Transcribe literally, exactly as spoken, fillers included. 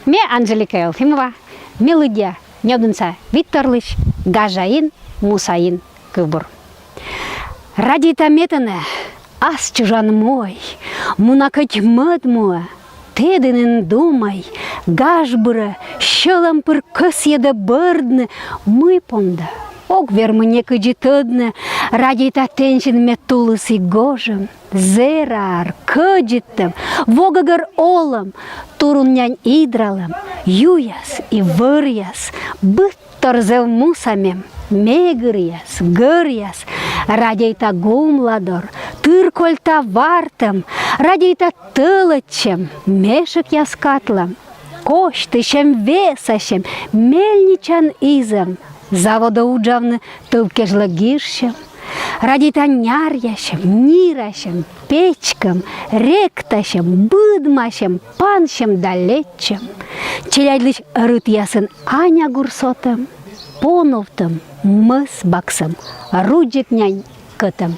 Ме Анжелика Елфимова, ме лыддя Нёдынса Викторлысь «Гажаин, мусаин» кывбур. Радейта ме тэнӧ, ас чужан мой, муна кӧть мӧд муӧ, тӧдны эн думай, гаж бырӧ сьӧлӧм пыр кӧсйӧдӧ бӧрдны, мый понда ог вермы некыдзи тӧдны. Радейта тэнсьыд ме тулыс и гожӧм, зэраӧр, кӧдзыдтӧм, во гӧгӧр олӧм, турун-нянь идралӧм, юяс и вӧръяс, быдтор зэв муса мем, мегыръяс, гӧръяс. Радейта гумладор, тыркольта вартӧм, радейта тӧлӧдчӧм, мешӧкъяс катлӧм, косьтысьӧм, весасьӧм, мельничаын изӧм, заводӧ уджавны тӧв кежлӧ гижсьӧм. Радейта няръясьӧм, нирасьӧм, печкӧм, ректасьӧм, быдмасьӧм, пансьӧм да леччӧм. Челядьлысь рытъясын анягур сотӧм, поновтӧм, мӧс баксӧм, рудзик-нянь кӧтӧм.